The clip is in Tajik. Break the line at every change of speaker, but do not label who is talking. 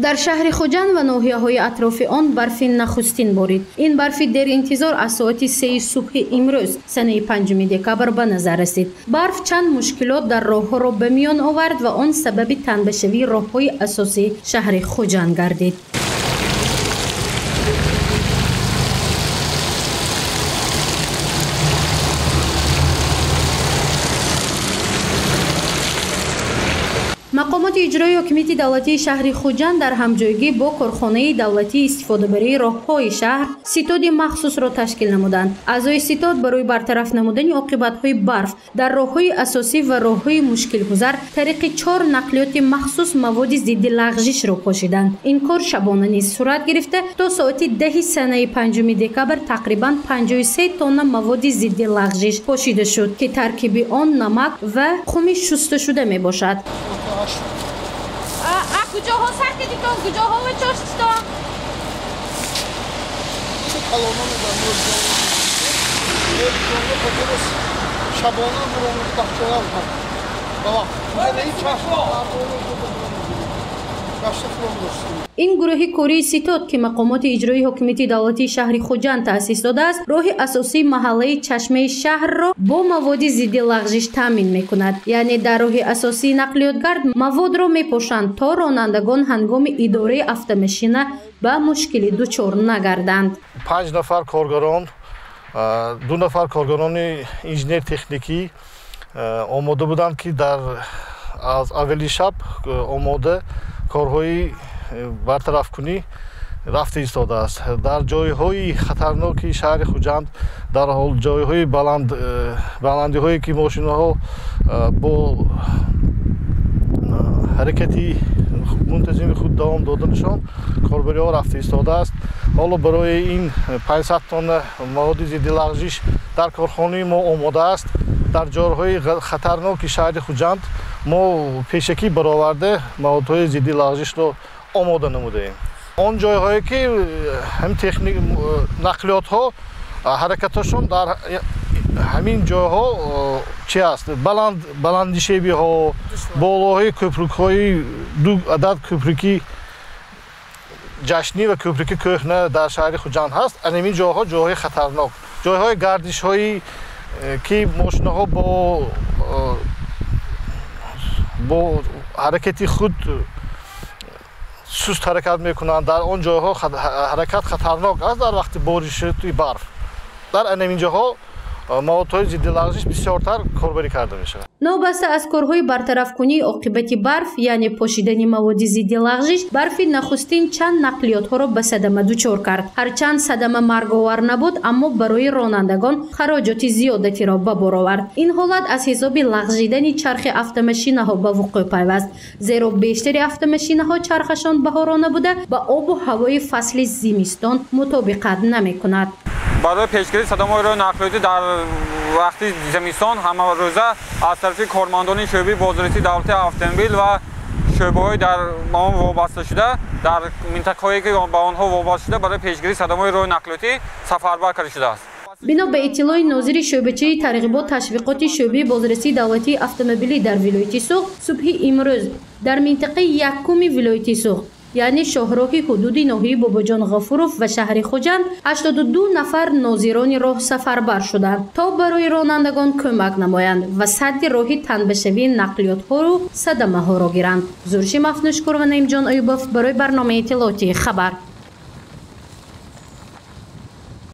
Дар шаҳри Хуҷанд ва ноҳияҳои атрофи он барфи нахустин борид. Ин барфи деринтизор аз соати 3 субҳи имрӯз, санаи 5 декабр ба назар расид. Барф чанд мушкилот дар роҳҳоро ба миён овард ва он сабаби танбашавии роҳҳои асосии шаҳри Хуҷанд гардид. Мақомоти иҷроии ҳокимияти давлатии шаҳри Хуҷанд дар ҳамҷойгӣ бо корхонаи давлатии истифодабарии роҳҳои шаҳр ситоди махсусро ташкил намуданд. Аъзои ситод барои бартараф намудани оқибатҳои барф дар роҳҳои асосӣ ва роҳҳои мушкилгузар тариқи 4 нақлиёти махсус маводи зидди лағжишро пошиданд. Ин кор шабона низ сурат гирифта, то соати 10 санаи 5 декабр тақрибан 53 тонна маводи зидди лағжиш пошида шуд, ки таркиби он намак ва хуми шусташуда мебошад.
Куҷоҳо сар кардитон? Куҷоҳо ва чоштитон?
Шабона
Ин гурӯҳи кории ситод, ки мақомоти иҷроии ҳокимияти давлатии шаҳри Хуҷанд таъсис додааст, роҳи асосии маҳаллаи Чашмаи шаҳрро бо маводи зидди лағжиш таъмин мекунад. Яъне дар роҳи асосии нақлиётгард маводро мепошанд, то ронандагон ҳангоми идораи автомашина ба мушкилӣ дучор нагарданд.
5 нафар коргарон, 2 нафар коргарони инженер-техникӣ омода буданд, ки дар аз аввали шаб омода корҳои бартарафкунӣ рафта истодааст. Дар ҷойҳои хатарноки шаҳри Хуҷанд, дар ҷойҳои баландиҳое ки мошинаҳо бо ҳаракати мунтазими худ давом доданашон корбариҳо рафта истодааст. Ҳоло барои ин 500 тонна маводи зидди лағжиш дар корхонаи мо омода аст. Дар ҷойҳои хатарноки шаҳри Хуҷанд мо пешакӣ бароварда маводҳои зидди лағжишро омода намудаем. Он ҷойҳое ки ҳам техник нақлиётҳо ҳаракаташон дар ҳамин ҷойҳо чи аст? Баландишебиҳо, болоҳои кӯпрукҳои ду адад кӯпруки ҷашнӣ ва кӯпруки кӯҳна дар шаҳри Хуҷанд ҳаст. Ҳамин ҷойҳо ҷойҳои хатарнок, ҷойҳои гардишҳои ки мошинаҳо бо ҳаракати худ суст ҳаракат мекунанд, дар он ҷойҳо ҳаракат хатарнок аст. Дар вақти боришоти барф дар ҳамин ҷоҳо маводҳои зидди лағжиш бисёртар корбарӣ карда мешавад.
Новобаста аз корҳои бартарафкунии оқибати барф, яъне пошидани маводи зидди лағжиш, барфи нахустин чанд нақлиётҳоро ба садама дучор кард. Ҳарчанд садама марговар набуд, аммо барои ронандагон хароҷоти зиёдатиро ба бор овард. Ин ҳолат аз ҳисоби лағжидани чархи автомашинаҳо ба вуқӯъ пайваст, зеро бештари автомашинаҳо чархашон баҳорона буда, ба обу ҳавои фасли зимистон мутобиқат намекунад.
Барои пешгирии садамаҳои роҳи нақлиётӣ дар вақти зимистон ҳамарӯза аз тарафи кормандони шӯъбаи бозрасии давлатии автомобил ва шӯъбаҳои дар ба он вобаста шуда дар минтақаҳое ки ба онҳо вобаста шуда барои пешгирии садамаҳои роҳи нақлиётӣ сафарбар карда шудааст.
Бино ба иттилои нозири шӯъбачаи тарғибот ташвиқоти шӯъбаи бозрасии давлатии автомобилӣ дар вилояти Суғд, субҳи имрӯз дар минтақаи якуми вилояти Суғд, яъне шоҳроҳи ҳудуди ноҳияи Бобоҷон Ғафуров ва шаҳри Хуҷанд, 82 нафар нозирони роҳ сафарбар шуданд, то барои ронандагон кӯмак намоянд ва садди роҳи танбашавии нақлиётҳору садамаҳоро гиранд. Зурши Мафнушкур ва Наимҷон Аюбов барои барномаи иттилоотии хабар.